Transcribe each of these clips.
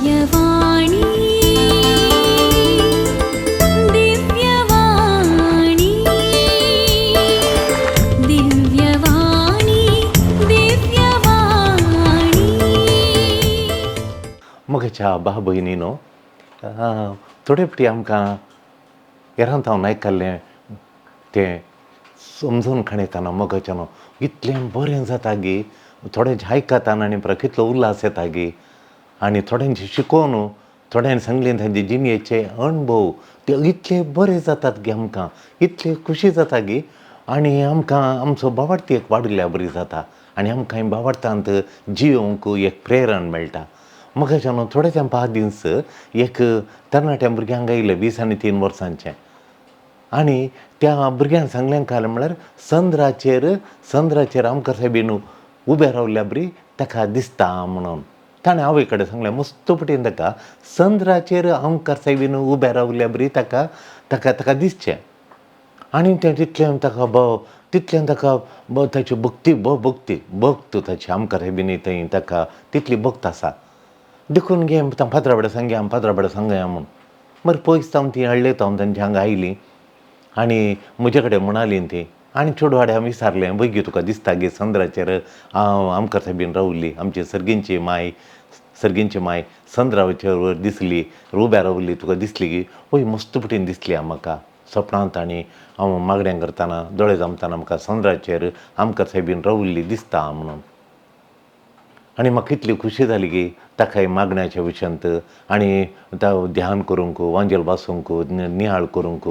दिव्यवाणी दिव्यवाणी दिव्यवाणी दिव्यवाणी. मोगाच्या भाव भयणीनो, थोडे फावटी आमकां हेरांत हांव आयकल्लें तें समजून काडयतना मोगाच्यानो इतलें बरें जाता गी, थोड्यांचें आयकतना आनी परत कितलो उल्हास येता गी, आनी थोड्यांचें शिकोवन थोड्यांनी सांगलें तांचे जिणेचे अणभव ते इतले बरे जातात गी, आमकां इतले खुशी जाता गी, आनी आमकां आमचो भावार्थी एक वाडिल्ल्या बरी जाता आनी आमकां भावार्थांत जियोवंक एक प्रेरण मेळटा. मोगाच्यानो, थोडे तेंपा आदींच एक तरणाट्या भुरग्यांक आयलें 20 आनी 3 वर्सांचें, आनी त्या भुरग्यान सांगलें काल म्हळ्यार संद्राचेर आमकां सायबीन उबे रावल्या बरी ताका दिसता म्हणून. ताणें आवय कडेन सांगलें मस्त पटीन ताका संद्राचेर आमकां सायबीन उबे रावल्या बरी ताका ताका ताका दिसचें. आनी तें तितलें ताका तितलें ताका ताची भक्ती भक्ती भक्त ताची आमकां सायबीन थंय ताका तितली भक्त आसा. देखून गे पात्रा बडे सांगया, पात्रा बडे सांगया म्हूण. मागीर पयस तावन ती हाडले तावन तांच्या हांगा आयली आनी म्हजे कडेन म्हणाली ती, आनी चेडवाडे हांवें विचारलें, वैगी तुका दिसता गे संद्राचेर हांव आमकां सायबीन रावली, आमची सर्गींची माय, सर्गींची माय संद्राचेर दिसली, उब्या रावली, तुका दिसली गी? वय मस्त पटीन दिसली म्हाका सपनांत, आनी हांव मागणें करतना दोळे जमतना म्हाका संद्राचेर आमकां सायबीन रावली दिसता म्हणून. आनी म्हाका इतली खुशी जाली की ताका मागण्याच्या विशयांत आनी ध्यान करूंक, वांजेल बासूंक, निहाळ करूंक,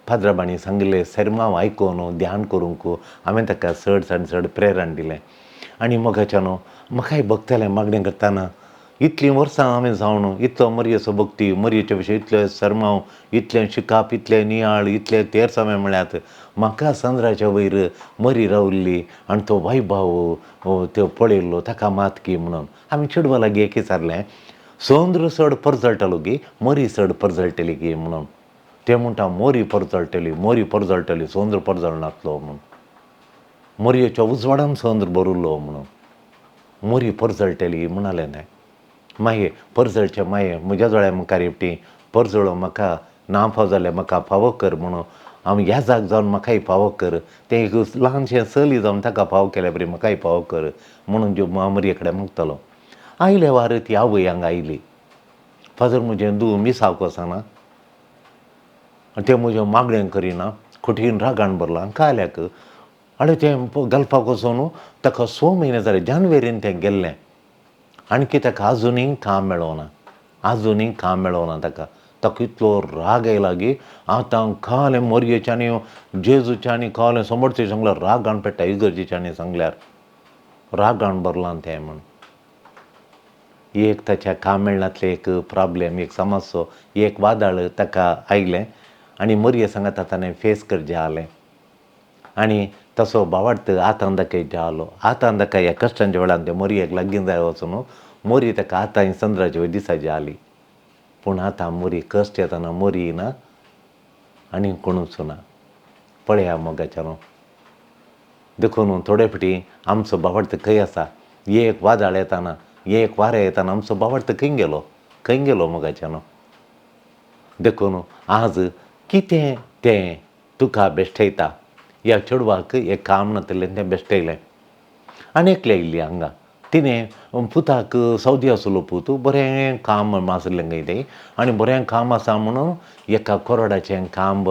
फादराबांनी सांगिल्लें सेर्मांव आयकून ध्यान करूंक हांवें ताका चड चड चड प्रेरण दिलें. आनी मोगाच्यानो म्हाकाय भक्तालें मागणें करतना इतलीं वर्सां हांवें जावन इतलो मरयेचो भक्ती, मरयेच्या विशय इतले सर्मांव, इतलें शिकाप, इतलें नियाळ, इतले तेर्स हांवें म्हळ्यात, म्हाका संद्राच्या वयर मरी रावल्ली आनी तो वैभाव त्यो पळयल्लो ताका मात की म्हणून. आमी चेडवा लागीं एक विचारलें, संद्र चड परजळटलो गी मरी चड परजळटली गी म्हणून. ते म्हणटा मोरी परजळटली, मोरी परजळटली, संद्र परजळनातलो म्हणून, मोरयेच्या उजवाडान संद्र भरिल्लो म्हणून, मोरी परजळटली म्हणालें तें. मागीर परजळचें मागीर म्हज्या दोळ्या मुखार एकटी परजळो म्हाका ना फाव जाल्यार म्हाका फावो कर म्हणून, हांव ह्या जाग जावन म्हाकाय फावो कर, तें एक ल्हानशें चली जावन ताका फावो केल्या बरी म्हाकाय फावो कर म्हणून ज्यो मरये कडेन मागतालो. आयले वार ती आवय हांगा आयली, फादर म्हजें दू मिसाक वचना आनी तें म्हजें मागणें करिना, कठीण रागान भरलां काल्याक. आनी तें गल्फाक वचून ताका 6 म्हयने जाले, जानेवारीन तें गेल्लें, आणकी ताका आजुनूय काम मेळोना, आजुनूय काम मेळोना ताका. ताका इतलो राग आयला की आतां कालें मोरयेच्यांनी जेजूच्यांनी कालें समोरचें सांगल्यार रागान पेट्टा, इगर्जेच्यांनी सांगल्यार रागान भरलां तें म्हूण. एक ताच्या काम मेळनातलें एक प्रॉब्लेम, एक समस्या, एक वादळ ताका आयलें आनी मोरये सांगाता ताणें फेस करचें जालें. आनी तसो भावार्थ आतां दाखयचें जालो, आतां दाखय ह्या कश्टांच्या वेळान ते मोरयेक लागीं जाय वचून मोरी ताका आतां संद्राचे वयर दिसाची आली. पूण आतां मोरी कश्ट येतना मोरी ना आनी कोणूच ना. पळया मोगाच्यानो, देखून थोडे फावटी आमचो भावार्थ खंय आसा, एक वादळ येतना, एक वारें येतना आमचो भावार्थ खंय गेलो, खंय गेलो मोगाच्यानो. देखून आज कितें तें तुका बेश्टयता, ह्या चेडवाक एक काम नातलें तें बेश्टयलें. आनी एकलें आयिल्ली हांगा, तिणें पुताक सौदी आसलो पूत, बरें काम आसलें खंय तें, आनी बरें काम आसा म्हणून एका कोरडाचें काम,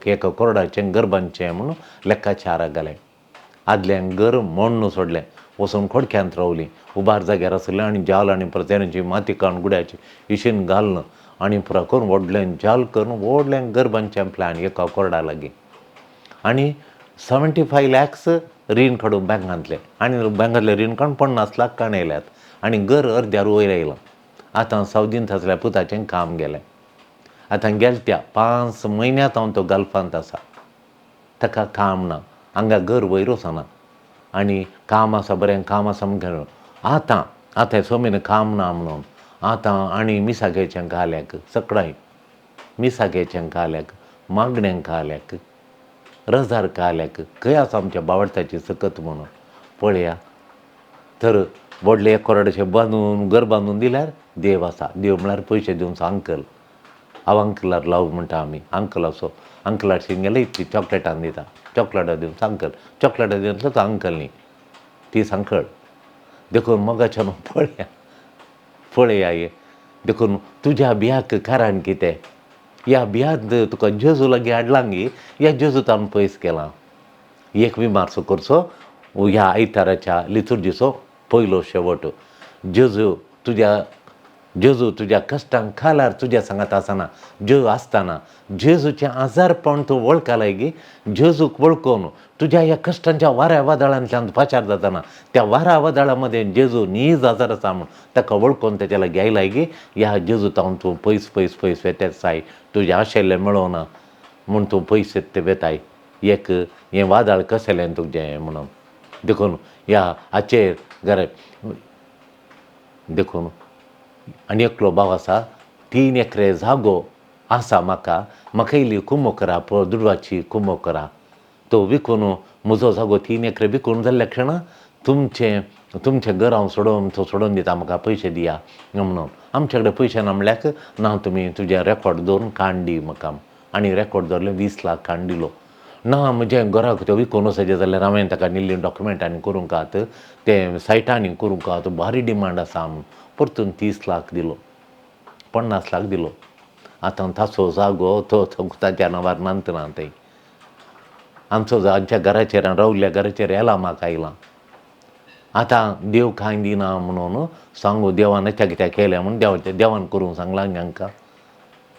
एका कोरडाचें घर बांदचें म्हणून लेक्काचाराक घालें. आदलें घर मोडून सोडलें, वचून खोडक्यांत रावलीं, उबार जाग्यार आसलें आनी जाल आनी परत्याची माती काडून गुड्याची इशीन घालून आनी पुरा करून व्हडलें जाल करून व्हडलें घर बांदचें प्लॅन एका कोरडा लागीं. आनी 75 लॅक्स रीण काडून बँकांतलें, आनी बँकांतलें रीण काडून 50 लाख काडयल्यात आनी घर अर्द्यार वयर आयलां. आतां सावदींत आसल्या पुताचें काम गेलें. आतां गेल त्या 5 म्हयन्यांत हांव तो गल्फांत आसा, ताका काम ना, हांगा घर वयर वचना आनी काम आसा बरें काम आसा म्हणून आतां आतां 6 म्हयने काम ना म्हणून आतां आनी मिसागेचें काल्याक सकडाय मिसागेचें काल्याक मागणें काल्याक रजार काल्याक खंय आसा आमच्या बावडताची सकत म्हणून पळया. तर व्हडलें एक करोडाचें बांदून घर बांदून दिल्यार देव आसा. देव म्हळ्यार पयशे दिवचो अंकल. हांव अंकलार लाव म्हणटा आमी. अंकल असो अंकलाशी गेले इतली चॉकलेटां दिता, चॉकलेटां दिवचो अंकल, चॉकलेटां दिवचो तो अंकल न्ही, ती सांकळ. देखून मोगाच्यान पळया पळया हे. देखून तुज्या बियाक कारण कितें? ह्या बियांत तुका जेजू लागीं हाडलां गी, ह्या जेजू ताणें पयस केलां. एक विमार्सो करचो ह्या आयताराच्या लितुर्जीचो पयलो शेवट. जेजू तुज्या, जेजू तुज्या कश्टांक खालार तुज्या सांगात आसना, जेजू आसतना जेजूचें आजारपण तूं वळखलाय गी, जेजूक वळखून तुज्या ह्या कश्टांच्या वाऱ्या वादळांतल्यान पाचार जाताना त्या वाऱ्या वादळा मदें जेजू नीज आजार आसा म्हूण ताका वळखून तेच्या लागीं आयलाय गी, ह्या जेजू तावन तूं पयस पयस पयस वेताय, तुजें आशिल्लें मेळोना म्हूण तूं पयस ते वेताय. एक हें वादळ कसलें तुजें म्हणून. देखून ह्या हाचेर घर देखून आनी एकलो भाव आसा, 3 एकरे जागो आसा म्हाका, म्हाका इल्ली कुमो करा, दुडवाची कुमो करा. तो विकून म्हजो जागो 3 एकरे विकून जाल्ल्या क्षणा तुमचें तुमचें घर हांव सोडोवन तो सोडोवन दिता, म्हाका पयशे दिया म्हणून. आमचे कडेन पयशे ना म्हणल्यार ना तुमी तुजें रेकॉर्ड दवरून काण दी म्हाका. आनी रेकॉर्ड दवरलें, 20 लाख काण दिलो. ना म्हजें घराक त्यो विकून वचपाचें जाल्यार हांवें ताका निल्ली डॉक्युमेंट आनी करूंक आत तें सायटांनी करूंक आत, भारी डिमांड आसा म्हूण परतून 30 लाख दिलो, 50 लाख दिलो. आतां ताचो जागो तो ताच्या नांवार नांतना थंय आमचो आमच्या घराचेर रावल्या घराचेर येला म्हाका आयलां. आतां देव कांय दिना म्हणून सांगू देवान कित्याक कित्याक केलें म्हूण देवाचें देवान करूंक सांगलां तांकां.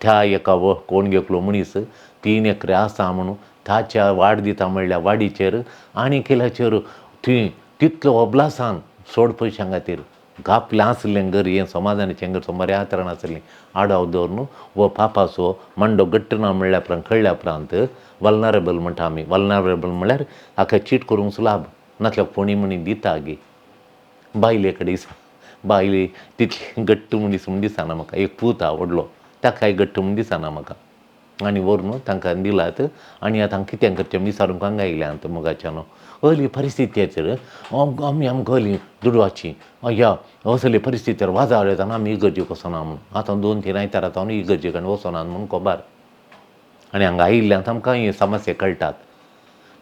त्या एका कोण एकलो मनीस 3 एकरे आसा म्हणून ताच्या वाड दिता म्हणल्यार वाडीचेर आनी केल्याचेर ती तितलो ओब्लासान सोड पयशां खातीर आपलें आसलें घर हें समाधानाचें घर बऱ्या तरान आसलें आडाव दवरून हो पापाचो मांडो घट्ट ना म्हणल्या उपरांत कळ्ळ्या उपरांत वल्नरेबल म्हणटा आमी. वल्नरेबल म्हणल्यार हाका चीट करूंक सुलाभ नातल्यार कोणी म्हणी दिता गे. बायले कडेन बायले तितली घट्ट मनीस म्हूण दिसना म्हाका. एक पूत आहा व्हडलो, ताकाय घट्ट म्हूण दिसना म्हाका. आनी व्हरून तांकां दिलात आनी आतां कितें करचें विचारूंक हांगा आयल्यात मोगाच्यान. असली परिस्थितीचेर आमी आमकां असली दुडवाची ह्या असली परिस्थितीर वाजाळ येतना आमी इगर्जेक वचना म्हूण. आतां 2-3 आयतार आतां इगर्जे कडेन वचना म्हूण खबर. आनी हांगा आयिल्ल्यान आमकां ही समस्या कळटात.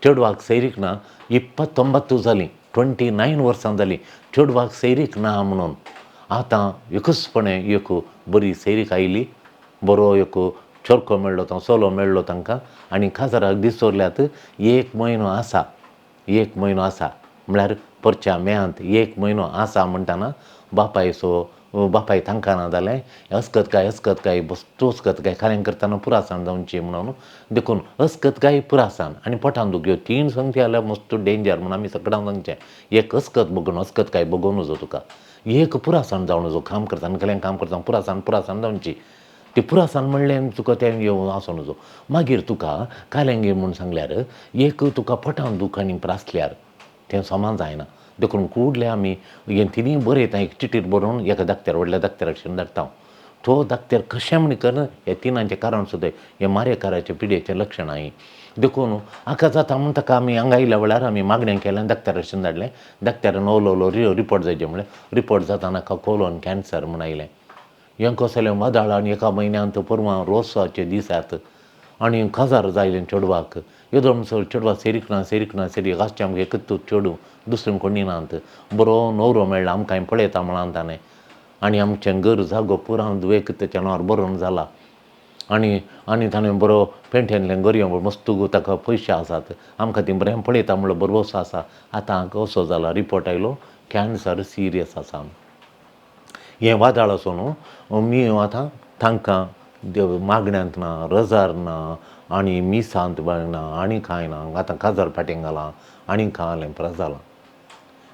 चेडवाक सैरीक ना, 29 जालीं, 29 वर्सां जालीं चेडवाक सैरीक ना म्हणून. आतां एकूचपणे एक बरी सैरीक आयली, बरो एक चोरको मेळ्ळो, तो चलो मेळ्ळो तांकां. आनी काजाराक दीस उरल्यात 1 म्हयनो आसा, 1 म्हयनो आसा म्हळ्यार परच्या मेयांत 1 म्हयनो आसा म्हणटना बापायचो बापाय तांकां ना जालें अस्कत काय अस्कत काय बस्तू अस्कत काय खालें करतना पुरासाण जावची म्हणून. देखून अस्कत काय पुरासाण आनी पोटान दुखयो 3 संगती जाल्यार मस्त डेंजर म्हूण आमी सगळ्यांक सांगचें. एक अस्कत बगून अस्कत काय बगोवन वचो तुका, एक पुरासाण जावन वचो, काम करतना खालें काम करतना पुरासाण पुरासाण जावची. ती पुरासान म्हणलें तुका तें येवन आसूं नजो. मागीर तुका कालेंगे म्हूण सांगल्यार एक तुका पोटान दूख आनी प्रासल्यार तें समा जायना. देखून कुडले आमी हें तिनूय बरयता एक चिटीर बरोवन एका दाक्तेर व्हडल्या दाक्तेराकडेन धाडटा. तो दाक्तेर कशें म्हण कर हे तिनांचें कारण सुद्दां हें मारेकाराच्या पिड्याचें लक्षणां हीं. देखून हाका जाता म्हूण ताका आमी हांगा आयल्या वेळार आमी मागणें केलें, दाक्तेराकडेन धाडलें. दाक्तेरान ओलो रिपोर्ट जायचे म्हणलें. रिपोर्ट जाताना कोलोन कॅन्सर म्हूण आयलें. हें कसलें वादळ आनी एका म्हयन्यांत परवां रोसाचे दिसात आनी काजार जायलें चेडवाक. येदो म्हणसर चेडवा सेरीक ना सेरीक ना सेरीक आसचें आमकां एकूच चेडूं, दुसरें कोणी नात. बरो न्हवरो मेळ्ळा आमकां पळयता म्हळां ताणें. आनी आमचें घर जागो पुराय धुवेक तेच्या नांवार बरोवन जाला. आनी आनी ताणें बरो पेंटेंतलें गरयो मस्त ताका पयशे आसात, आमकां ती बरें पळयता म्हणलो बरोसो आसा. आतां कसो जाला रिपोर्ट आयलो कॅन्सर सिरियस आसा. हें वादळ आसून मी आतां तांकां मागण्यांत ना, रजार ना, आनी मिसांत ना, आनी कांय ना. आतां काजार फाटीं घालां आनी कांय परत जालां.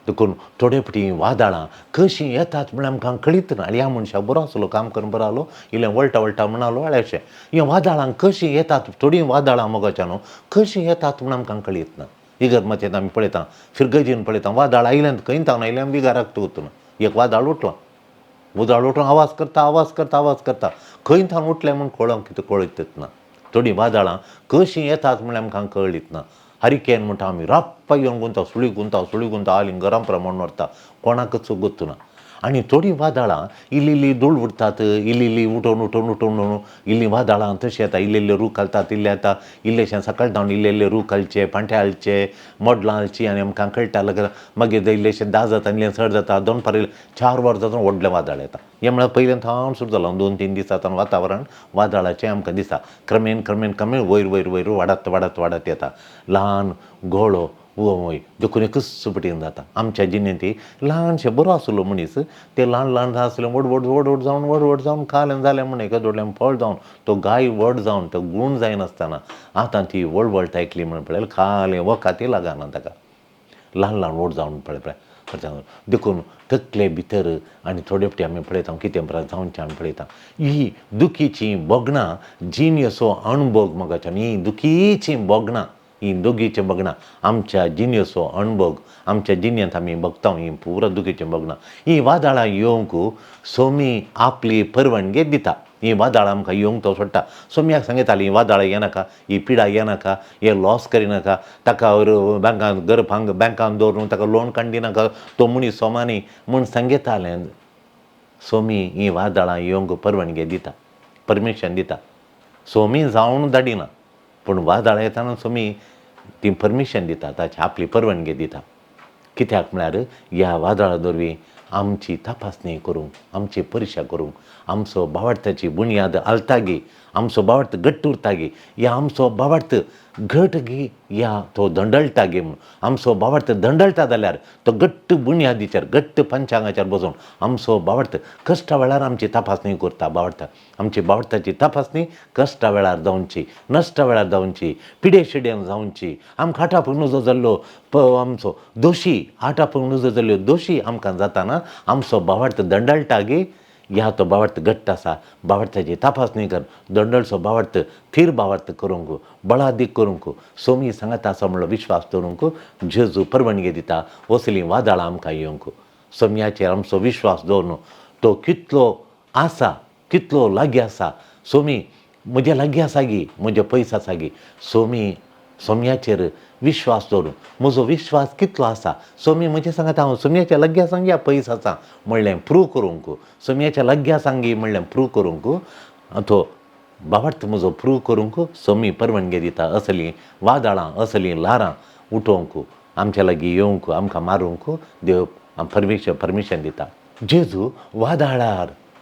देखून थोडे फावटी वादळां कशीं येतात म्हळ्यार आमकां कळीत ना. ह्या मनशाक बरो आसलो, काम करून बरो आसलो, इल्लें वळटा वळटा म्हणालो अशें. हीं वादळां कशीं येतात, थोडीं वादळां मोगाच्या न्हू कशीं येतात म्हूण आमकां कळीत ना. इगर्ज मातयेंत आमी पळयता, फिरगर्जीन पळयता, वादळ आयलें खंय तावन आयलें विगाराक तूं एक वादळ उठलां, उजाळ उठून आवाज करता आवाज करता आवाज करता, खंय थावन उठलें म्हूण कळोंक कितें कळीतच ना. थोडीं वादळां कशीं येतात म्हळ्यार आमकां कळीत ना. हरिकेन म्हणटा आमी राप्पा येवन गुंता, सुळी गुंता, सुळी गुंता, आली गरम प्रमाण व्हरता, कोणाकच गोत्तुना. आनी थोडीं वादळां इल्ली इल्ली धूळ उडटात, इल्ली इल्ली उठोवन उठोवन उठोवन इल्लीं वादळां तशीं येता, इल्ले इल्ले रूख घालतात, इल्ले येता इल्लेशें सकाळ धांवन इल्ले इल्ले रूख घालचे, पांटे हालचे, मोडलां हालचीं आनी आमकां कळटा लगेच. मागीर इल्लेशें 10 जाता, इल्लें चड जाता, दोन पार 4 वर जाता, व्हडलें वादळ येता. हें म्हळ्यार पयलें थावन सुरू जालां, 2-3 दिसांत वातावरण वादळाचें आमकां दिसता. क्रमेन क्रमेन क्रमेन वयर वयर वयर वाडत वाडत वाडत येता. ल्हान गोळो वय देखून एकच पटीन जाता. आमच्या जिणेंत ल्हानशें बरो आसलो मनीस, ते ल्हान ल्हान आसले व्हड व्हड व्हड व्हड जावन व्हड व्हड जावन कालें जालें म्हण एका दोडल्यान फळ जावन तो गाय व्हड जावन तो गूण जायनासतना आतां ती वळवळटा ऐकली म्हण पळय खालें वखाती लागना ताका, ल्हान ल्हान व्हड जावन पळय पळय. देखून तकले भितर आनी थोडे फावटी आमी पळयता कितें जावचें आमी पळयता. ही दुखीचीं भोगणां जिणेचो अणभोग मगाच्यान, ही दुखीचीं भोगणां, ही दोगीचीं भोगणां आमच्या जिणेचो अणभोग, आमच्या जिणेंत आमी भोगता ही पुरा दुखीचीं भोगणां. ही वादळां येवंक सोमी आपली परवानगी दिता. ही वादळां आमकां येवंक तो सोडटा. सोम्याक सांगताली ही वादळां येनाका, ही पिडा येनाका, हे लॉस करिनाका, ताका बँकान घर बँकान दवरून ताका लोन काडून दिनाका, तो मनीस सोमानी म्हूण सांगतालें. सोमी ही वादळां येवंक परवानगी दिता, परमिशन दिता. सोमी जावन धाडिना, पूण वादळां येताना सोमी ती परमिशन दिता, ताची आपली परवानगी दिता. कित्याक म्हळ्यार ह्या वादळा वरवीं आमची तपासणी करूंक, आमची परिक्षा करूंक, आमचो भावार्थाची बुन्याद हालतागी, आमचो भावार्थ घट्ट उरतागी, या आमचो भावार्थ घट गी या तो दंडळटागी म्हूण. आमचो भावार्थ दंडळटा जाल्यार तो घट्ट बुन्यादीचेर, घट्ट पंचांगाचेर बसून आमचो भावार्थ कश्टा वेळार आमची तपासणी करता. भावार्थ आमची भावार्थाची तपासणी कश्टा वेळार जावची, नश्टा वेळार जावची, पिडे शिड्यान जावची. आमकां आटापूंक नजो जाल्लो आमचो दोशी, आटापूंक नजो जाल्ल्यो दोशी आमकां जाताना आमचो भावार्थ दंडळटागी ह्या तो भावार्थ घट्ट आसा. भावार्थाची तपासणी कर, दंडळचो भावार्थ थीर भावार्थ करूंक, बळादीक करूंक सोमी सांगता आसा म्हणलो विश्वास दवरूंक जेजू परवानगी दिता. असलीं वादळां आमकां येवंक सोम्याचेर आमचो विश्वास दवरून तो कितलो आसा, कितलो लागीं आसा, सोमी म्हज्या लागीं आसा गी, म्हजे पयस आसा गी, सोमी सोम्याचेर विश्वास दवरून म्हजो विश्वास कितलो आसा, सोमी म्हजें सांगता हांव सोम्याच्या लागीं आसा या पयस आसा म्हणलें प्रूव करूंक, सोम्याच्या लागीं आसा गी म्हणलें प्रूव करूंक, तो भावार्थ म्हजो प्रूव करूंक सोमी परवानगी दिता. असलीं वादळां, असलीं ल्हारां उठोवंक, आमच्या लागीं येवंक, आमकां मारूंक देव परमिशन दिता. जेजू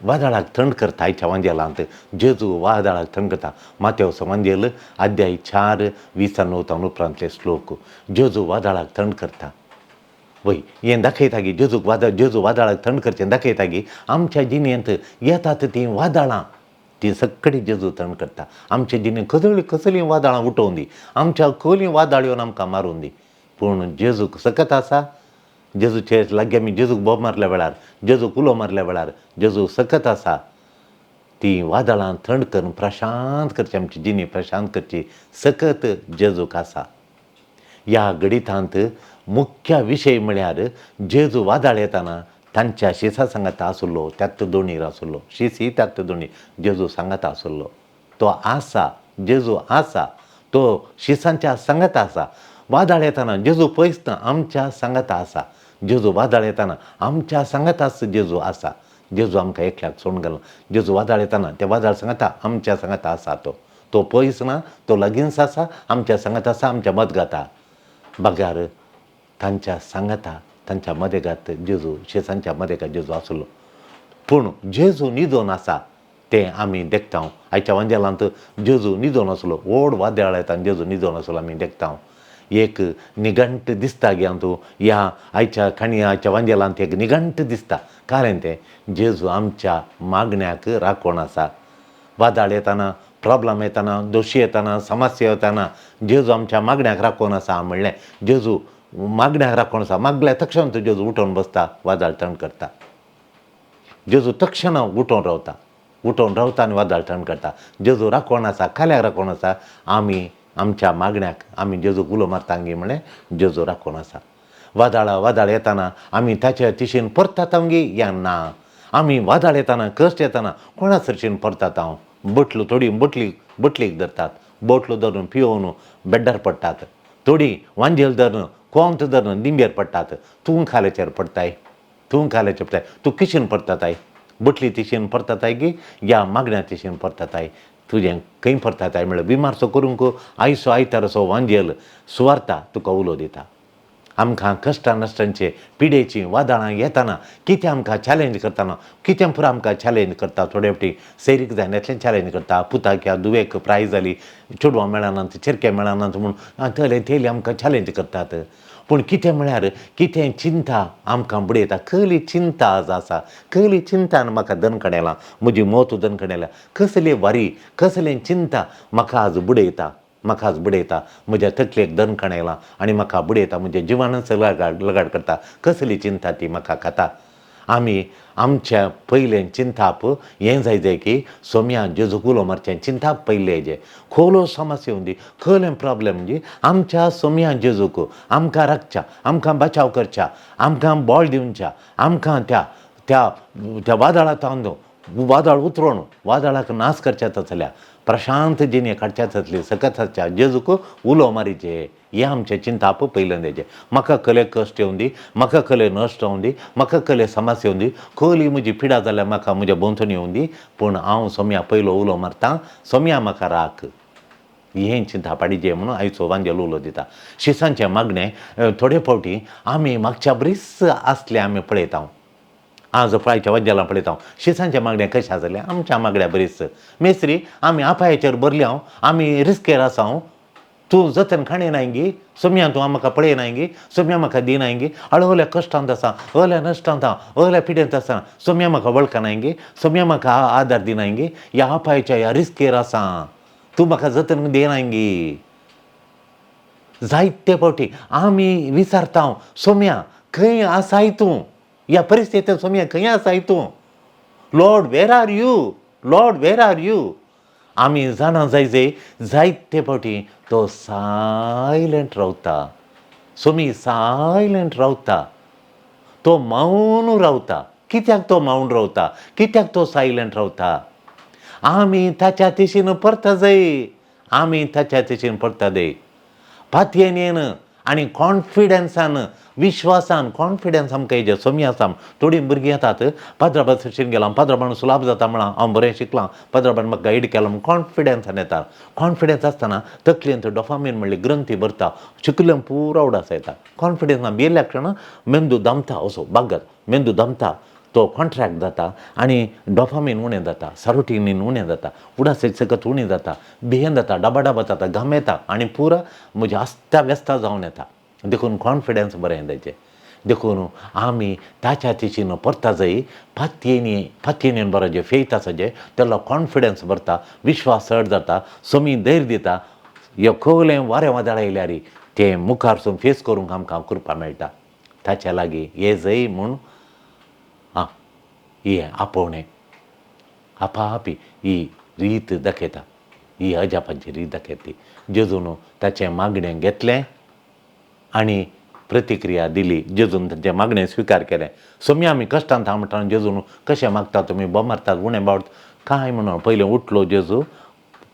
वादळाक थंड करता. आयच्या वांजेलांत जेजू वादळाक थंड करता. मातेवचो वांजेल अध्याय 4:20 उपरांतले श्लोक. जेजू वादळाक थंड करता. वय हें दाखयता की जेजूक वादळ, जेजू वादळाक थंड करचें दाखयता की आमच्या जिणेंत येतात तीं वादळां ती सगळी जेजू थंड करता. आमच्या जिणेंत कसलीं कसलीं वादळां उठोवन दी, आमच्या कसलीं वादळ येवन आमकां मारून दी, पूण जेजूक सकत आसा. जेजूचे लागीं आमी जेजूक बोब मारल्या वेळार, जेजूक उलो मारल्या वेळार जेजू सकत आसा ती वादळां थंड करून प्रशांत करची, आमची जिणी प्रशांत करची सकत जेजूक आसा. ह्या गणितांत मुख्य विशय म्हळ्यार जेजू वादळ येताना तांच्या शिसा सांगाता आसलो, त्यात दोणीर आसलो, शिसी त्यात दोणी जेजू सांगाता आसलो. तो आसा, जेजू आसा, तो शिसांच्या सांगाता आसा. वादळ येताना जेजू पयस ना, आमच्या सांगाता आसा. जेजू वादळ येताना आमच्या सांगाता जेजू आसा. जेजू आमकां एकल्याक सोडून गेलो. जेजू वादळ येताना त्या वादळ सांगाता आमच्या सांगाता आसा. तो तो पयस ना, तो लागींच आसा, आमच्या सांगाता आसा, आमच्या मदगाता. बगार तांच्या सांगाता, तांच्या मदेगात जेजू, शेजांच्या मदेगात जेजू आसलो. पूण जेजू न्हिदोन आसा तें आमी देखता. आयच्या वांजेलांत जेजू न्हिदोन आसलो, व्हड वादळ येता जेजू न्हिदोन आसलो आमी देखता. एक निघंट दिसता गे तूं ह्या आयच्या काणया, आयच्या वांजेलांत एक निघंट दिसता. कारण तें जेजू आमच्या मागण्याक राखण आसा. वादळ येताना, प्रॉब्लम येताना, दोशी येताना, समस्या येताना जेजू आमच्या मागण्याक राखून आसा म्हणलें. जेजू मागण्याक राखून आसा. मागल्या तक्षण तो जेजू उठोवन बसता, वादळ थंड करता. जेजू तक्षण उठोवन रावता, उठोवन रावता आनी वादळ थंड करता. जेजू राखण आसा, खाल्याक राखण आसा. आमी आमच्या मागण्याक आमी जेजूक उलो मारता गी म्हणलें जेजू राखून आसा. वादळा वादळ येताना आमी ताच्या तिशेन परतात गी या ना? आमी वादळ येताना, कश्ट येताना कोणा सरशीन परतात? हांव बोटलो थोडी बोटली बोटलीक धरतात, बोटलो धरून पियोवन बेड्डार पडटात. थोडीं वांजेल धरून कोंत धरून दिंबेर पडटात. तूं खाल्याचेर पडटाय, तूं खाल्याचेर पडटाय, तूं किशीन परतताय, बटली तिशीन परतताय गी या मागण्या तिशीन परतताय, तुजें खंय परतताय म्हळ्यार विमार्सो करूंक आयचो आयतारचो वांजेल सुवार्ता तुका उलो दिता. आमकां कश्टां नश्टांचे पिडेचीं वादळां येताना कितें आमकां चॅलेंज करतना, कितें पुरो आमकां चॅलेंज करता. थोडे फावटी सैरीक जायनातलें चॅलेंज करता, पुताक ह्या धुवेक प्राय जाली, चेडवां मेळनात, चेरके मेळनात म्हूण थंय तेली आमकां चॅलेंज करतात. पूण कितें म्हळ्यार कितें चिंता आमकां बुडयता. कसली चिंता आज आसा, कसली चिंतान म्हाका दनकडेला, म्हजी मोत दनकडेला, कसली वारी कसली चिंता म्हाका आज बुडयता, म्हाका आज बुडयता, म्हज्या तकलेक दनकण आयलां आनी म्हाका बुडयता, म्हज्या जिवानच लगाड लगाड करता. कसली चिंता ती म्हाका खाता. आमी आमच्या पयलें चिंताप हें जाय जाय की सोम्या जेजूक उलो मारचें चिंताप पयलें जें खोलो समस्या येवंदी, खोलें प्रॉब्लेम म्हणजे आमच्या सोम्या जेजूक आमकां राखच्या, आमकां बचाव करच्या, आमकां बळ दिवच्या, आमकां त्या त्या त्या वादळा तांदो वादळ उतरोवन वादळाक नाश करच्या तसल्या प्रशांत जिणे काडच्या तसली सकत आसच्या जेजूक उलो मारीचे. हें आमचें चिंताप पयलें. म्हाका कले कश्ट येवंदी, म्हाका कले नश्ट येवंदी, म्हाका कले समस्या येवंदी, कली म्हजी पिडा जाल्यार म्हाका म्हज्या भोंवतणी येवंदी, पूण हांव सोम्या पयलो उलो मारता, सोम्या म्हाका राख. हें चिंताप हाडीजे म्हणून आयचो वांजेल उलो दिता. शिसांचें मागणें थोडे फावटी आमी मागच्या बरीच आसलें आमी पळयता. आज फळाच्या वांजेलां पळयता शिसांचें मागणें कशें आसलें आमच्या मागण्या बरीच. मेस्त्री आमी आपायाचेर भरल्या, आमी रिस्केर आसा, तूं जतन खाणें गी सोम्या, तूं म्हाका पळयनाय गी सोम्या, म्हाका दिनाय गी, हळहल्या कश्टांत आसा, अहल्या नश्टांत आसा, अहल्या पिडेंत आसा, सोम्या म्हाका वळखनाय गी सोम्या, म्हाका आदार दिनाय गी, ह्या आपायच्या ह्या रिस्केर आसा, तूं म्हाका जतन दिनाय गी. जायते फावटी आमी विचारता सोम्या खंय आसाय तूं, ह्या परिस्थितींत सोम्या खंय आसाय तूं, Lord where are you, Lord where are you. आमी जाणा जाय जे जायते फावटी तो सायलंट रावता, सोमी सायलंट रावता, तो मौन रावता. कित्याक तो मौन रावता, कित्याक तो सायलंट रावता? आमी ताच्या तिशीन परता जाय, आमी ताच्या तिशीन परता जाय पातयेन आनी कॉन्फिडन्सान, विश्वासान. कॉन्फिडन्स आमकां हेजें सोमी आसा. थोडीं भुरगीं येतात, पाद्राबान शिक्षण गेलां, पाद्राबान सुलाभ जाता म्हळां, हांव बरें शिकलां, पाद्राबान म्हाका गायड केलां म्हूण कॉन्फिडन्सान येता. कॉन्फिडन्स आसतना तकलेंत डोफामीन म्हणली ग्रंथी भरता, शिकलें पुरो उडास येता. कॉन्फिडन्स ना भियेल्ल्या क्षण मेंदू दमता, असो बागत मेंदू दमता, तो कॉन्ट्रॅक्ट जाता आनी डोफामीन उणें जाता, सरोटिनीन उणें जाता, उडास सकत उणें जाता, भियेन जाता, डबाडबा जाता, घाम येता आनी पुरा म्हजें अस्ता व्यस्ता जावन येता. देखून कॉन्फिडन्स बरें जायचें. देखून आमी ताच्या तिशीन परता जाय पातयेनी, पातयेनीन बरो जें फेथ आसा जें तेलो कॉन्फिडन्स भरता, विश्वास चड जाता, सोमी धैर्य दिता. ह्यो खोवलें वारें वादळ आयल्यार तें मुखार सून फेस करूंक आमकां कृपा मेळटा. ताच्या लागीं ये जय म्हूण आं हें आपोवणें आपापी ही रीत दाखयता, ही अजापांची रीत दाखयता. जेजून ताचें मागणें घेतलें आनी प्रतिक्रिया दिली. जेजून तांचें मागणें स्विकार केलें. सोम्या आमी कश्टांत आहा म्हणटा जेजून कशें मागता तुमी, बोम मारतात, उणें बावट काय म्हणून. पयलें उठलो जेजू,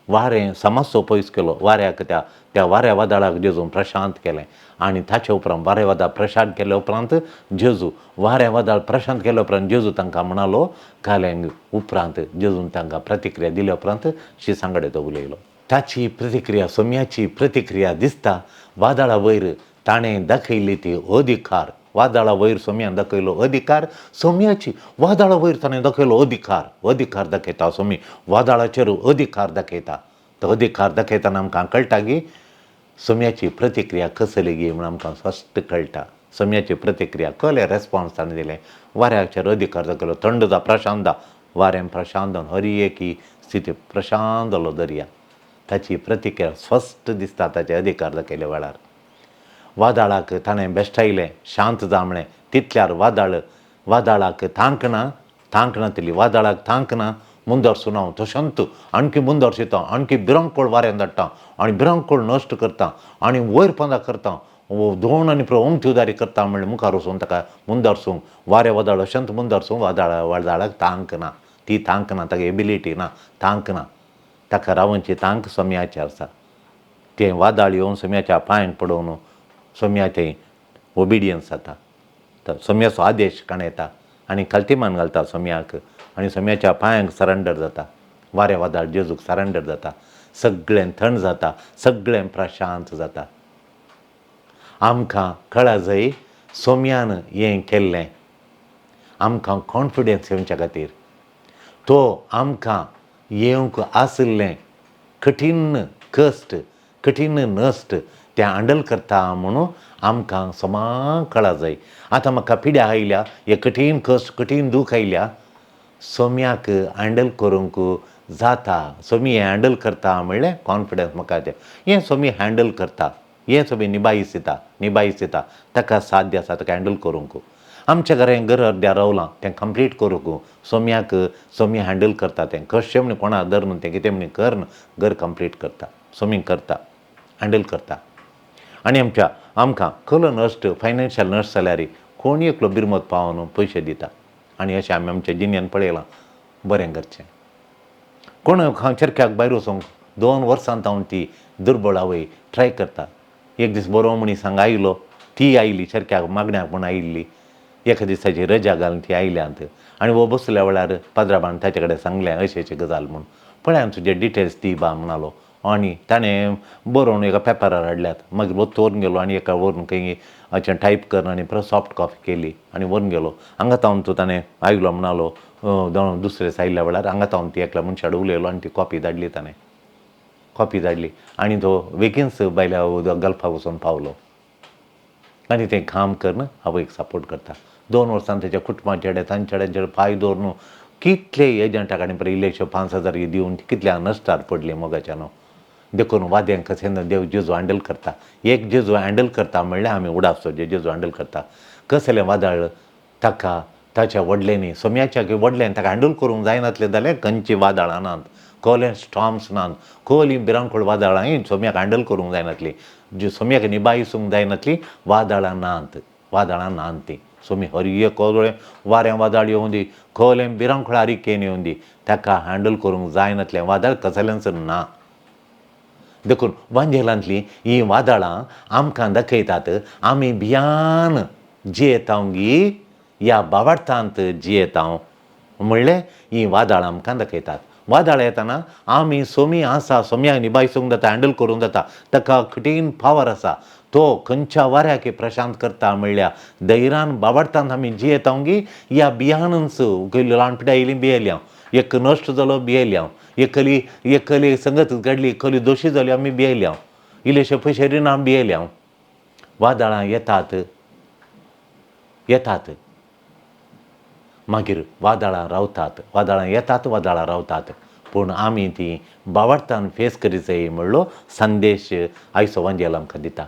वारें समस्सो पयस केलो, वाऱ्याक त्या त्या वाऱ्या वादळाक जेजून प्रशांत केलें. आनी ताचे उपरांत वाऱ्या वादळ प्रशांत केले उपरांत जेजू वाऱ्या वादळ प्रशांत केले उपरांत जेजू तांकां म्हणालो कालें. उपरांत जेजून तांकां प्रतिक्रिया दिल्या उपरांत शिसां कडेन तो उलयलो. ताची प्रतिक्रिया, सोम्याची प्रतिक्रिया दिसता. वादळा वयर ताणें दाखयल्ली ती अधिकार, वादळा वयर सोम्यान दाखयलो अधिकार, सोम्याची वादळा वयर ताणें दाखयलो अधिकार, अधिकार दाखयता सोमी, वादळाचेर अधिकार दाखयता. तो अधिकार दाखयतना आमकां कळटा की सोम्याची प्रतिक्रिया कसली गी म्हूण आमकां स्पश्ट कळटा. सोम्याची प्रतिक्रिया कसलें रेस्पॉन्स ताणें दिलें, वाऱ्याचेर अधिकार दाखयलो, थंड जा, प्रशांत जा, वाऱ्यान प्रशांत जावन हर एक स्थिती प्रशांत जालो दर्या. ताची प्रतिक्रिया स्पश्ट दिसता ताचे अधिकार दाखयल्या वेळार. वादळाक ताणें बेश्टायलें, शांत जा म्हळें, तितल्यार वादळ वादळाक तांक ना, तांक नातिल्ली, वादळाक तांक ना. मुंदरसून हांव तशेंच आणखी मुंदरस आणखी भिरांकूळ वाऱ्यान धाडटा आनी भिरांकूळ नश्ट करता आनी वयर पंदा करता, दोन आनी उमथी उदारी करता म्हणलें मुखार वचून ताका मुंदरसूंक वारें वादळ अशेंच मुंदरसूंक वादळ वादळाक तांक ना, ती तांक ना, ताका एबिलिटी ना, तांक ना, ताका रावंची तांक सोम्याची आसा. तें वादळ येवन सोम्याच्या पांयांक पडोवन सोम्या तें ओबिडियन्स जाता. सोम्याचो आदेश काणयता आनी खालतीमान घालता सोम्याक आनी सोम्याच्या पांयांक सरेंडर जाता. वारें वादळ जेजूक सरेंडर जाता. सगळें थंड जाता, सगळें प्रशांत जाता. आमकां कळा जाय सोम्यान हें केल्लें आमकां कॉन्फिडन्स येवच्या खातीर. तो आमकां येवंक आशिल्लें कठीण कश्ट, कठीण नश्ट तें हँडल करता म्हणून आमकां समा कळा जाय. आतां म्हाका पिड्या आयल्या, हे कठीण कश्ट, कठीण दूख आयल्या, सोम्याक हँडल करूंक जाता, सोमी हें हँडल करता म्हणलें कॉन्फिडन्स म्हाका तें. हें सोमी हँडल करता, हें सोमी निभायसिता, निभायसिता, ताका साध्य आसा ताका हँडल करूंक. आमच्या घरा घर अर्द्या रावलां तें कंप्लीट करूंक सोम्याक सोमी हँडल करता तें. कशें म्हण कोणा धरून तें कितें म्हण करून घर कंप्लीट करता, सोमी करता, हँडल करता. आनी आमच्या आमकां कलो नश्ट, फायनान्शियल नश्ट जाल्यार कोण एकलो बिरमत पावोन पयशे दिता. आनी अशें आमी आमच्या जिन्यान पळयलां बरें करचें. कोण चरख्याक भायर वचोंक 2 वर्सां तावन ती दुर्बळ आवय ट्राय करता. एक दीस बरो मनीस हांगा आयलो, ती आयली चरख्याक मागण्याक म्हूण आयिल्ली. एका दिसाची रजा घालून ती आयल्यांत आनी हो बसल्या वेळार पाद्राबान ताचे कडेन सांगलें अशी अशी गजाल म्हूण. पळय हांवें तुजे डिटेल्स दी बा म्हणालो आनी ताणें बरोवन एका पेपरार हाडल्यात. मागीर वत व्हरून गेलो आनी एका व्हरून खंय अशें टायप करून आनी परत सॉफ्ट कॉपी केली आनी व्हरून गेलो. हांगा तावन तो ताणें आयलो म्हणालो, दुसरे दीस आयिल्ल्या वेळार हांगा तावन ती एकल्या मनशाड उलयलो आनी ती कॉपी धाडली ताणें, कॉपी धाडली आनी तो बेगीनच भायल्या गल्फाक वचून पावलो आनी तें काम करून आवयक सपोर्ट करता. 2 वर्सां ताच्या कुटुंबाचे तांचे कडेन पांय दवरून कितले एजंटा कडेन पळय इल्लेशे 5,000 दिवन कितल्या नश्टार पडली मोगाच्यान. देखून वाद्यांक कशें देव जेजू हँडल करता. एक जेजू हँडल करता म्हणल्यार आमी उडासचो जे जेजू हँडल करता. कसलें वादळ ताका ताच्या व्हडल्यांनी सोम्याच्या व्हडल्यांनी ताका हँडल करूंक जायनातलें जाल्यार खंयची वादळां नात, कसले स्टॉर्म्स नात, कसलीं भिरांकूळ वादळां सोम्याक हँडल करूंक जायनातलीं, जी सोम्याक निभायसूंक जायनातलीं वादळां नात, वादळां नात तीं. सोमी हर एक कोदळे वारें वादळ येवं दी, कसलें भिरांकूळ हारिकेन येवं दी, ताका हँडल करूंक जायनातलें वादळ कसलेंच ना. देखून वांजेलांतलीं हीं वादळां आमकां दाखयतात आमी भियान जियेता गी ह्या बावार्थांत जियेता म्हणलें हीं वादळां आमकां दाखयतात. वादळ येताना आमी सोमी आसा, सोम्याक निभायसूंक जाता, हँडल करूंक जाता, ताका कठीण पावर आसा, तो खंयच्या वाऱ्याक प्रशांत करता म्हणल्यार धैर्यान बावार्थांत आमी जियेता गी ह्या भियानच. ल्हान पिड्या आयलीं भियेली हांव, एक नश्ट जालो भियेली हांव, एकली एकली संगत घडली, एकली दोशी जाली आमी भियेली हांव, इल्लेशे पयशे रिणां भियेली हांव. वादळां येतात येतात, मागीर वादळां रावतात, वादळां येतात, वादळां रावतात, पूण आमी ती बावार्थान फेस करी जाय म्हणलो संदेश आयचो वांजेल आमकां दिता.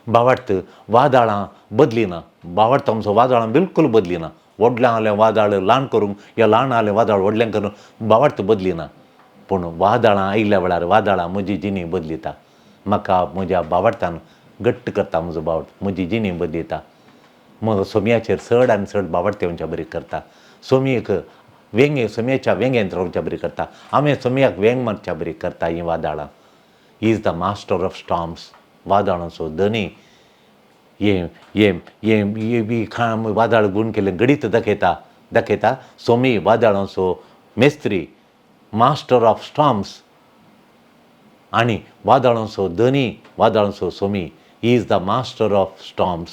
बावार्थ वादळां बदलिना, बावार्थ आमचो वादळां बिलकूल बदलिना. व्हडलें आहलें वादळ ल्हान करूंक या ल्हान आहलें वादळ व्हडलें करूंक बावार्थ बदलिना. पूण वादळां आयिल्ल्या वेळार वादळां म्हजी जिणी बदलिता, म्हाका म्हज्या बावार्थान घट्ट करता, म्हजो बावार्थ म्हजी जिणी बदलिता. मग सोम्याचेर चड आनी चड बावार्थ येवच्या बरी करता, सोमयेक वेंगे सोम्याच्या वेंगेंत रावच्या बरी करता, हांवें सोम्याक वेंग मारच्या बरी करता. हीं वादळां is the master of storms, वादळांचो धनी. हें हें हें खाम वादळ गुण केल्लें गणीत दाखयता दाखयता. Somi वादळांचो Mestri, master of storms आनी वादळांचो धनी, वादळांचो Somi is the master of storms.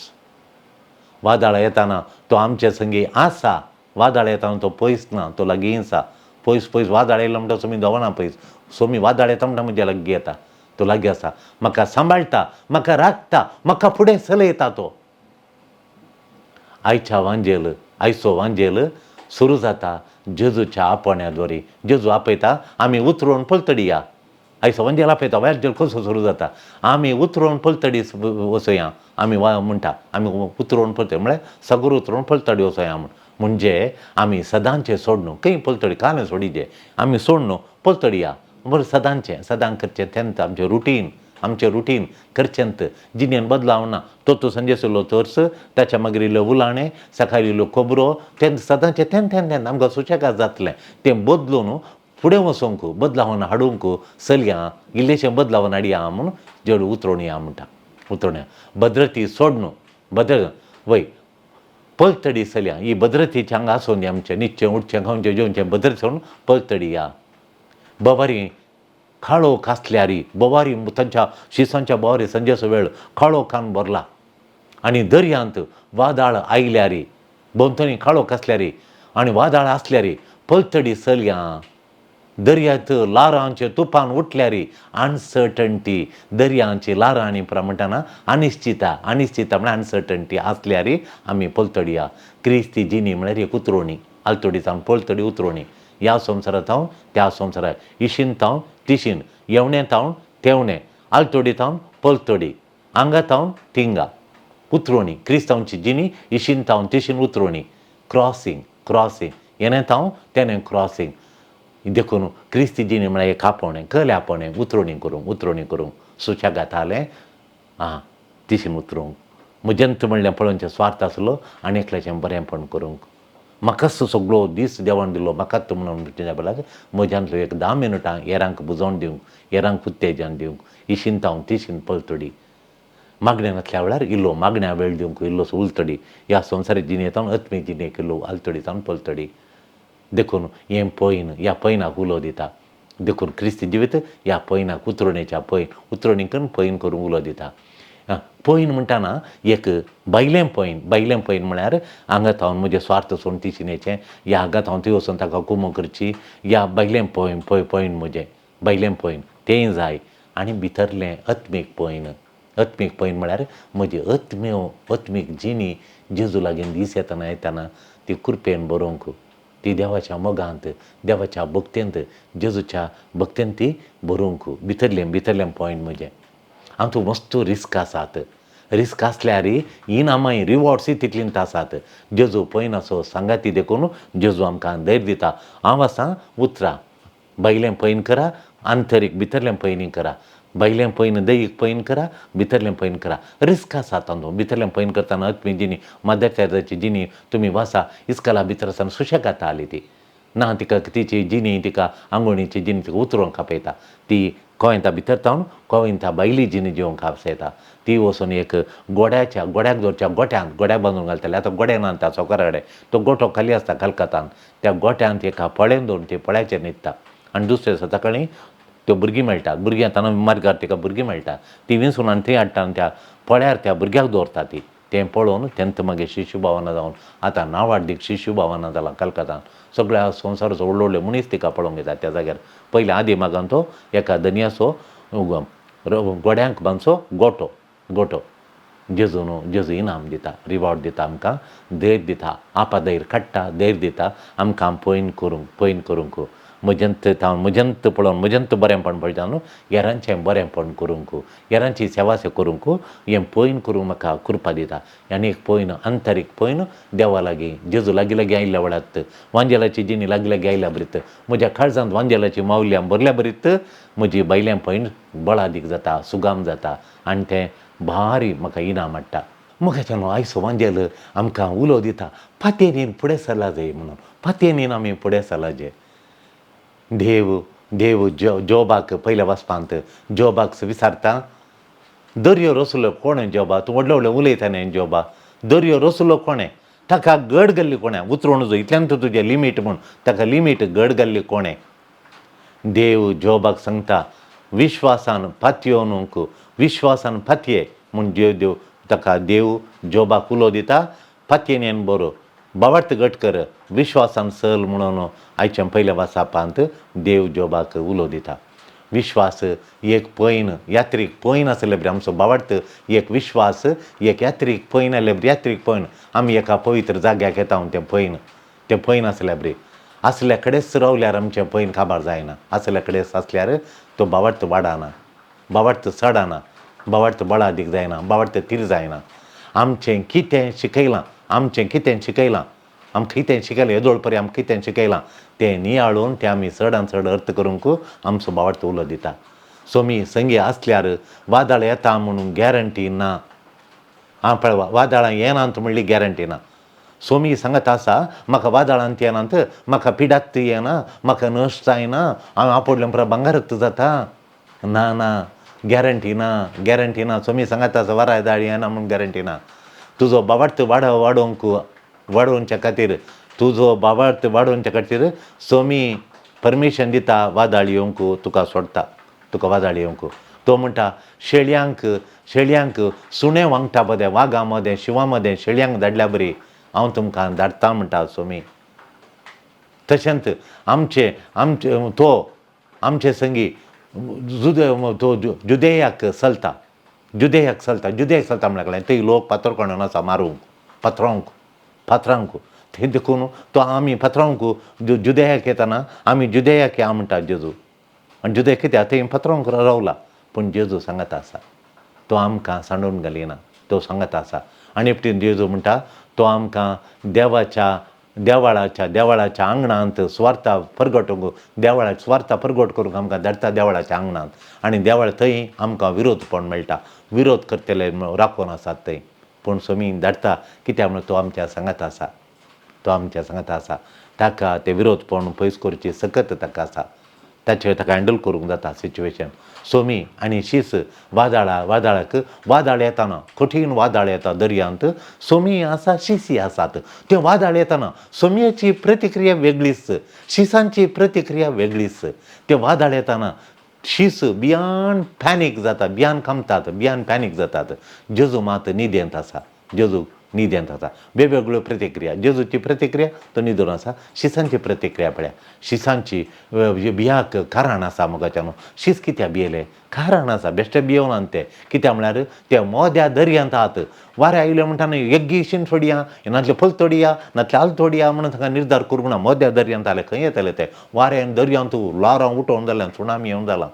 वादळ येताना तो आमचे संगी आसा, वादळ येताना तो पयस ना, तो लागीं आसा. पयस पयस वादळ येयलो म्हणटा सोमी दोवना पयस, सोमी वादळ येता म्हणटा म्हज्या लागीं येता, तो लागीं आसा, म्हाका सांबाळटा, म्हाका राखता, म्हाका फुडें चलयता तो. आयच्या वांजेल, आयचो वांजेल सुरू जाता जेजूच्या आपोवण्या द्वारे. जेजू आपयता आमी उतरून पलतडी या. आयचो वांजेल आपयता, वांजेल कसो सुरू जाता, आमी उतरून पलतडी वचोया. आमी म्हणटा आमी उतरून पलतडी म्हळ्यार सगळो उतरून पलतडी वचोया म्हूण, म्हणजे आमी सदांचें सोडणू खंय पलतडी कालें सोडिजे आमी सोडणू पलतडी या. बरें सदांचें सदां करचें तेंत आमचें रुटीन, आमचें रुटीन करचेंत जिणेन बदलावना. तो तो संदेश तोर्स, ताच्या मागीर इल्लो उलाणें, सकाळी इल्ल्यो खबरो, तें सदांचें तें तें तें आमकां सुशेगाद जातलें. तें बदलून फुडें वचोंक बदलावन हाडूंक चलया, इल्लेशें बदलावन हाडया म्हूण जेडू उतरोवन या म्हणटा. उतरोवन भद्रती सोडनु भद्र वय पलतडी चलया. ही भद्रतीचे हांगा आसून दी आमचें न्हिदचें उठचें खावचें जेवचें भद्रती सोडून पलतडी या. बोवारी काळोख आसल्यार बोवारी तांच्या शिसांच्या बोवारी संजेचो वेळ काळोखान कान भरला आनी दर्यांत वादळ आयल्यार भोंवतणी काळोख आसल्यार आनी वादळ आसल्यार पलतडी चलया. दर्यांत ल्हारांचें तुफान उठल्यार अनसर्टन्टी, दर्यांची ल्हारां आनी म्हणटाना अनिश्चिता, अनिश्चिता म्हळ्यार अनसर्टन्टी आसल्यार आमी पलतडी या. क्रिस्ती जिणी म्हळ्यार एक उतरोणी, आलतडी जावन पलतडी उतरोणी. ह्या संवसारांत हांव त्या संवसारांत, इशीन तावन तिशीन, येवणें तावन तेवणें, आलतडी तावन पलतडी, हांगा तावन थिंगा, उतरोणी. क्रिस्तांवची जिणी इशीन तावन तिशीन उतरोणी, क्रॉसींग क्रॉसींग, येणें तावन तेणें क्रॉसींग. देखून क्रिस्ती जिणी म्हळ्यार एक आपोवणें, कले आपोवणें, उतरोणी करूंक, उतरोणी करूंक सुशेगाद आलें आं तिशीन उतरूंक. म्हज्यांत म्हणलें पळोवचें स्वार्थ आसलो आनी एकल्याचें बरेंपण करूंक. म्हाकाच सगळो दीस देवान दिलो म्हाकाच म्हणून बदलाक म्हज्यांतलो एक 10 मिनटां हेरांक बुजोवन दिवंक, हेरांक उत्तेजन दिवंक. इशीन तावन तिशीन पलतडी मागणें नासल्या वेळार इल्लो मागण्या वेळ दिवंक इल्लोसो उलतडी. ह्या संवसारीक जिणेंत आत्मीक जिणेक इल्लो आलतडी जावन पलतडी. देखून हें पयन, ह्या पयनाक उलो दिता. देखून क्रिस्ती जिवीत ह्या पयनाक उतरणेच्या पयन, उतरणी करून पयन करूंक उलो दिता. पयन म्हणटाना एक भायलें पयन, भायलें पयन म्हळ्यार हांगा थावन म्हजें स्वार्थ सोडून तिशिनेचें, ह्या हांगा थावन थंय वचून ताका कुमो करची, ह्या भायलें पयन पय पयन म्हजें भायलें पयन तेंय जाय. आनी भितरलें आत्मीक पयन, आत्मीक पयन म्हळ्यार म्हजी आत्म्यो आत्मीक जिणी जेजू लागीं दीस येतना येतना ती कृपेन बरोवंक, ती देवाच्या मोगांत देवाच्या भक्तेंत जेजूच्या भक्तेंत ती बरोवंक. भितरलें भितरलें पॉयंट म्हजें. आमचो मस्त रिस्क आसात, रिस्क आसल्यार इनामांय रिवॉर्ड्सूय तितलींच आसात. जेजू पयनाचो सांगाती देखून जेजू आमकां धैर्य दिता. हांव आसां उतरां भायलें पयन करा, आंतरीक भितरलें पयनी करा, भायलें पयन दैहीक पयन करा, भितरलें पयन करा. रिस्क आसा तातूंत. भितरलें पयन करतना आत्मीक जिणी मदर तेरेजाची जिणी तुमी वाचा, इस्कला भितर आसतना सुशेगाद आली ती ना, तिका तिची जिणी तिका आंगोणीची जिणी तिका उतरोवंक आपयता. ती कोवेंता भितर तावन कोवेंता भायली जिणी जेवंक आपयता. ती वचून एक गोड्याच्या गोड्याक दवरच्या गोट्यांत गोड्याक बांदून घालताले. आतां गोडे ना त्या सोकरा कडेन, तो गोटो खाली आसता कलकत्तान. त्या गोट्यांत एका पळेन दवरून ती पळ्याचेर न्हिदता आनी दुसरे दिसा सकाळीं त्यो भुरगीं मेळटा. भुरगीं येतना मार्गार तिका भुरगीं मेळटा, ती विंचून आनी थंय हाडटा आनी त्या पळ्यार त्या भुरग्याक दवरता. ती तें पळोवन तेंत मागीर शिशू भावना जावन आतां नांवाडदीक शिशू भावना जाला कलकत्तान. सगळ्या संवसाराचो व्हडले व्हडले मनीस तिका पळोवंक येता त्या जाग्यार. पयलीं आदी मागान तो एका धनयाचो गोड्यांक बांदचो गोटो, गोटो. जेजून जेजू इनाम दिता, रिवॉर्ड दिता आमकां, धैर्य दिता, आपा धैर्य काडटा, धैर्य दिता आमकां पयन करूंक, पयन करूंक. म्हज्यांत तावन म्हज्यांत पळोवन म्हज्यांत बरेंपण पळयता न्हू, हेरांचें बरेंपण करूंक, हेरांची सेवा करूंक हें पयन करूंक म्हाका कृपा दिता. आनी एक पयन आंतरीक पयन देवा लागीं जेजू लागीं लागीं आयिल्ल्या वेळात, वांजेलाची जिणी लागीं लागीं आयल्या बरीत, म्हज्या काळजांत वांजेलाची मावल्यां भरल्या बरीत म्हजी भायलें पयन बळादीक जाता, सुगाम जाता आनी तें भारी म्हाका इनाम हाडटा. म्हज्या न्हू आयचो वांजेल आमकां उलो दिता, पातयेन फुडें सरला जाय म्हणून. पातयेन आमी फुडें सरला जाय. देव देव जोबाक पयल्या वाचपांत जोबाक विचारता, दर्यो रसलो कोणें जोबा, तूं व्हडलें व्हडलें उलयता न्ही जोबा, दर्यो रसलो कोणें, ताका गड घाल्ली कोणें, उतरोवन जो इतल्यान तूं तुजें लिमीट म्हूण ताका लिमीट गड घाल्ली कोणें. देव जोबाक सांगता विश्वासान पातयेवनूंक, विश्वासान पातये म्हूण देव देव ताका देव जोबाक उलो दिता, पातयेन बरो बावार्थ घट कर, विश्वासान चल म्हणून आयच्या पयल्या वाचापांत देव जोबाक उलो दिता. विश्वास एक पयन, यात्रीक पयन आसले बरी आमचो बावार्थ एक विश्वास एक यात्रीक पयन आसले बरी, यात्रीक पयन आमी एका पवित्र जाग्याक येता तें पयन, तें पयन आसल्या बरी. आसल्या कडेच रावल्यार आमचें पयन काबार जायना, आसल्या कडेच आसल्यार तो बावार्थ वाडना, बावार्थ चडना, बावार्थ बळादीक जायना, बावार्थ तीर जायना. आमचें कितें शिकयलां, आमचें कितें शिकयलां, आमकां कितें शिकयलां येदोळ पर्यंत आमकां कितें शिकयलां तें नियाळून तें आमी चडान चड अर्थ करूंक आमचो बावार्थ उलो दिता. सोमी संगी आसल्यार वादळ येता म्हणून गॅरंटी ना. आं पळय, वादळां येनात म्हणली गॅरंटी ना. सोमी सांगत आसा म्हाका वादळांत येनात, म्हाका पिडात येना, म्हाका नश्ट जायना, हांव आपोडलें पुरो भांगारत जाता. ना ना, गॅरंटी ना, गॅरंटी ना. सोमी सांगत आसा वादाळ येना म्हूण गॅरंटी ना. तुजो बाबार्थ वाडोवंक वाडोवच्या खातीर, तुजो बाबार्थ वाडोवच्या खातीर सोमी परमिशन दिता वादळ येवंक, तुका सोडटा, तुका वादळ येवंक. तो म्हणटा शेळयांक, शेळयांक सुणें वांगटा मदें, वागां मदें, शिंवां मदें शेळयांक धाडल्या बरी हांव तुमकां धाडटा म्हणटा सोमी. तशेंच आमचे आमचे तो आमचे संगी जुदे तो जुदेयाक चलता, जुदेयाक चलता, जुदेयाक चलता म्हणल्यार थंय लोक फातर कोणून आसा मारूंक, फातरावंक, फातरांक. थंय देखून तो आमी फातरावंक जुदेयाक येताना आमी जुदेयाक या म्हणटा जेजू. आनी जुदे कित्याक थंय फातरावंक रावला. पूण जेजू सांगत आसा तो आमकां सांडून घालिना, तो सांगत आसा. आनी एकटी जेजू म्हणटा तो आमकां देवाच्या देवळाच्या देवळाच्या आंगणांत सुवार्ता परगटूंक, देवळाक सुवार्ता परगट करूंक आमकां धाडटा देवळाच्या आंगणांत. आनी देवळ थंय आमकां विरोधपण मेळटा, विरोध करतले राखून आसात थंय. पूण सोमी धाडटा कित्याक म्हणून तो आमच्या सांगात आसा, तो आमच्या सांगात आसा. ताका ते विरोधपण पयस करची सकत ताका आसा, ताचेर ताका हँडल करूंक जाता सिच्युएशन. सोमी आनी शीस वादळा वादळाक वादळ येताना, कठीण वादळ येता दर्यांत, सोमी आसा शिसी आसात. तें वादळ येताना सोमयेची प्रतिक्रिया वेगळीच, शिसांची प्रतिक्रिया वेगळीच. तें वादळ येताना शीस बियान पॅनीक जाता, बियान कामतात, बियान पॅनीक जातात. जेजू मात न्हिदेंत आसा, जेजू न्हिदेंत आसा. वेगवेगळ्यो प्रतिक्रिया, जेजूची प्रतिक्रिया तो न्हिदून आसा, शिसांची प्रतिक्रिया पळया. शिसांची भियाक कारण आसा मोगाच्यान. शीस कित्याक भियेले? कारण आसा, बेश्टे भियोना ते. कित्याक म्हळ्यार ते मोद्या दर्यांत आहात, वारें आयलें म्हणटा न्ही एग्गीशीन सोडया, नातलें पलतोडया, नातलें आलतोडया म्हणून तांकां निर्धार करूंक ना. मोद्या दर्यांत आले खंय येतले ते? वारें दर्यांत ल्हारां उठोवन जाल्यां, सुनामी येवन जालां.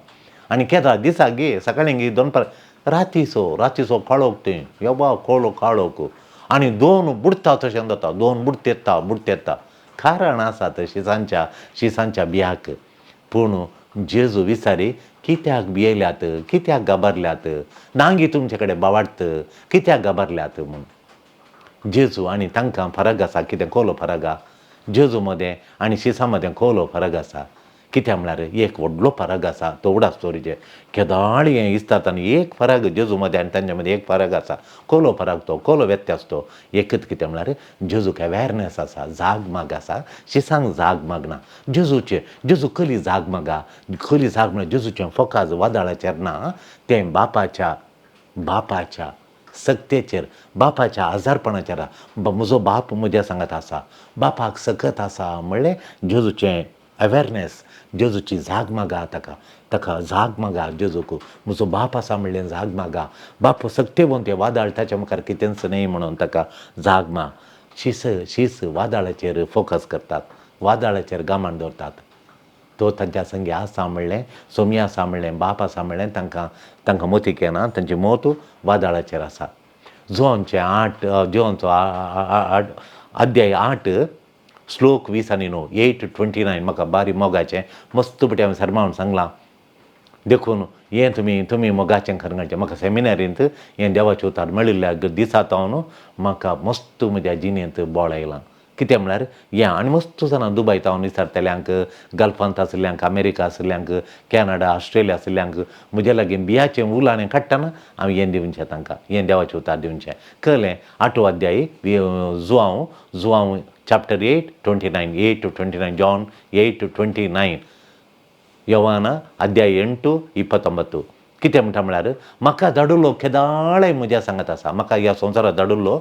आनी केदा दिसाक गे, सकाळीं गे, दनपार, रातीचो रातीचो काळोख, थंय येबा कोलो काळोख आनी दोन बुडटा तशें जाता, दोन बुडत येता, बुडत येता. कारण आसा शिसांच्या शिसांच्या बियाक. पूण जेजू विचारी कित्याक भियेल्यात, कित्याक घाबरल्यात, नांगी तुमचे कडेन बावाडत, कित्याक घाबरल्यात म्हूण. जेजू आनी तांकां फरक आसा. कितें कोलो फरक आहा जेजू मदें आनी शिसां मदें? कोलो फरक आसा? कित्याक म्हळ्यार एक व्हडलो फरक आसा तो उडास दवरिचें केदाळ हें दिसतात. आनी एक फरक जेजू मदें आनी तांचे मदें एक फरक आसा. कोलो फरक तो, कोलो व्यत्यास तो एकच. कितें म्हळ्यार जेजूक अवेरनेस आसा, जागमाग आसा. शिसांक जागमाग ना. जेजूचें जेजू कली जागमागा, कली जाग म्हळ्यार जेजूचें फोकास वादळाचेर ना, तें बापाच्या बापाच्या सक्तेचेर, बापाच्या आजारपणाचेर. म्हजो बाप म्हज्या सांगात आसा, बापाक सकत आसा म्हणलें जेजूचें अवेरनेस, जेजूची जागमागा. ताका ताका जागमागा जेजूक, म्हजो बाप आसा म्हणलें जागमागा. बाप सक्तेवंत, वादळ ताच्या मुखार कितेंच न्हय म्हणून ताका जागमा. शीस शीस वादळाचेर फोकस करतात, वादळाचेर गामान दवरतात. तो तांच्या संगी आसा म्हणलें, सोमी आसा म्हणलें, बाप आसा म्हणलें तांकां तांकां मोतीक येना. तांची मोत वादळाचेर आसा. जोनचे 8, जोनचो अध्याय 8 श्लोक 20 आनी 9, 8:29. म्हाका बारी मोगाचें मस्त पटी हांवें सरमावन सांगलां. देखून हें तुमी तुमी मोगाचें खरंगाचें. म्हाका सेमिनारींत हें देवाचें उतार मेळिल्ल्या दिसा जावन म्हाका मस्त म्हज्या जिणेंत बोळ आयलां. कितें म्हळ्यार हें आनी मस्त जाणां दुबय तावन विचारतल्यांक, गल्फांत आशिल्ल्यांक, अमेरिका आशिल्ल्यांक, कॅनडा, ऑस्ट्रेलिया आशिल्ल्यांक म्हज्या लागीं बियाचें उलाणें काडटना हांव हें दिवचें तांकां, हें देवाचें उतार दिवचें. कळ्ळें? 8वो अध्याय जुआंव, जुआंव चॅप्टर 8:29, 8:29, जॉन 8:29, यवाना अध्याय 8:29. कितें म्हणटा म्हळ्यार म्हाका धाडुल्लो केदाळय म्हज्या सांगात आसा. म्हाका ह्या संवसारात धाडुल्लो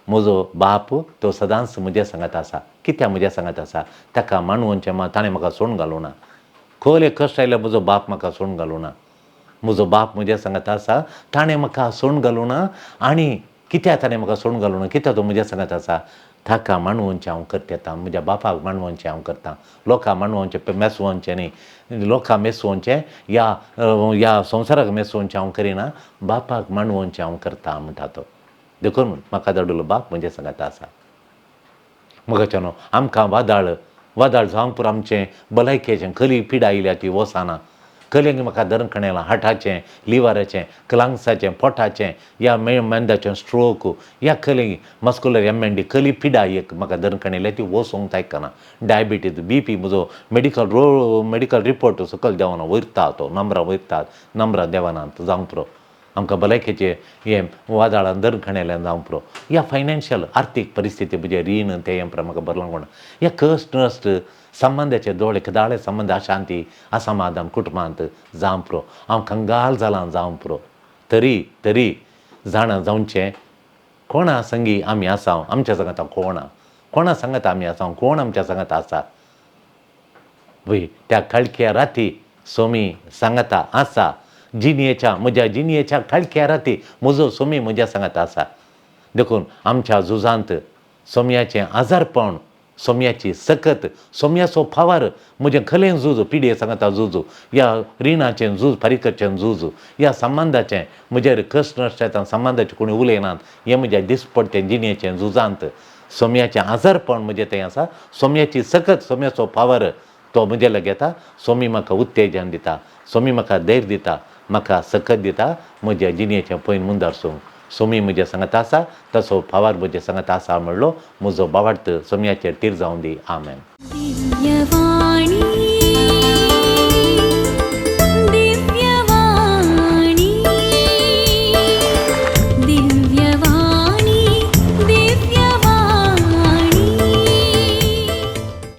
म्हजो बाप तो सदांच म्हज्या सांगात आसा. कित्याक म्हज्या सांगात आसा? ताका मानवोनचें ताणें म्हाका सोडून घालूं ना. खोले कश्ट आयल्यार म्हजो बाप म्हाका सोडून घालूं ना. म्हजो बाप म्हज्या सांगात आसा, ताणें म्हाका सोडून घालूं ना. आनी कित्याक ताणें म्हाका सोडून घालूं ना? कित्याक तो म्हज्या सांगात आसा? ताका मानवोनचें हांव करता, म्हज्या बापाक मानवोनचें हांव करता. लोकां मानवोनचें मेसवोनचें न्ही, लोकां मेसवोनचें ह्या ह्या संवसाराक मेसवोनचें हांव करिना, बापाक मानवोनचें हांव करता म्हणटा तो. देखून म्हाका धाडुलो बाप म्हज्या सांगाता आसा. मोगाच्यानो आमकां वादळ वादळ जावंक पुरो आमचें भलायकेचें खरी पिडा आयल्या ती वचना. कलेंग म्हाका धरून खणेलां हार्टाचें, लिवराचें, लंग्साचें, पोटाचें, या मेंदाचें स्ट्रोक, या कलेंग मस्कुलर एम एन डी कली पिडा एक म्हाका धरून खणेल्या, ती वचूंक तायकना. डायबिटीज, बीपी, म्हजो मेडिकल रिपोर्ट सकयल देंवना, वयरता तो नंबरां वयरतात, नंबरां देंवनात जावंक पुरो. आमकां भलायकेचें हें वादळान धरून खणेल्यान जावंक पुरो. ह्या फायनान्शियल आर्थीक परिस्थिती, म्हजें रीण तें हें म्हाका भरलां कोण. ह्या कश्ट नश्ट संबंदाचे दोळे कदाळे संबंद, अशांती असमाधान कुटुंबांत जावंक पुरो. हांव कंगाल जालां जावंक पुरो. तरी तरी जाणा जावचें, कोणा संगी आमी आसा, आमच्या सांगाता कोण, कोणा सांगाता आमी आसा, कोण आमच्या सांगाता आसा. वय, त्या काळख्या राती सोमी सांगाता आसा. जिणयेच्या, म्हज्या जिणयेच्या काळख्या राती म्हजो सोमी म्हज्या सांगाता आसा. देखून आमच्या झुजांत सोम्याचें आजारपण, सोम्याची सकत, सोम्याचो फावर, म्हजें खलें झूज, पिडये सांगाता झूज, ह्या रिणाचें झूज फारीक करचें झूज, ह्या संबंदाचें, म्हजेर कश्ट नश्ट येता, संबंदाचें कोणी उलयनात, हें म्हज्या दिसपडटें जिणयेचें झुजांत सोम्याचें आजारपण म्हजें थंय आसा. सोम्याची सकत, सोम्याचो फावर तो म्हजे लागीं येता. सोमी म्हाका उत्तेजन दिता, सोमी म्हाका धैर्य दिता, म्हाका सकत दिता म्हज्या जिणयेचें पयन मुंदार सूंक. सोमी म्हज्या सांगात आसा, तसो फावर म्हज्या सांगात आसा म्हणलो म्हजो बावार्थ सोम्याचेर तीर जावं दी. आमेन. दिव्यवाणी.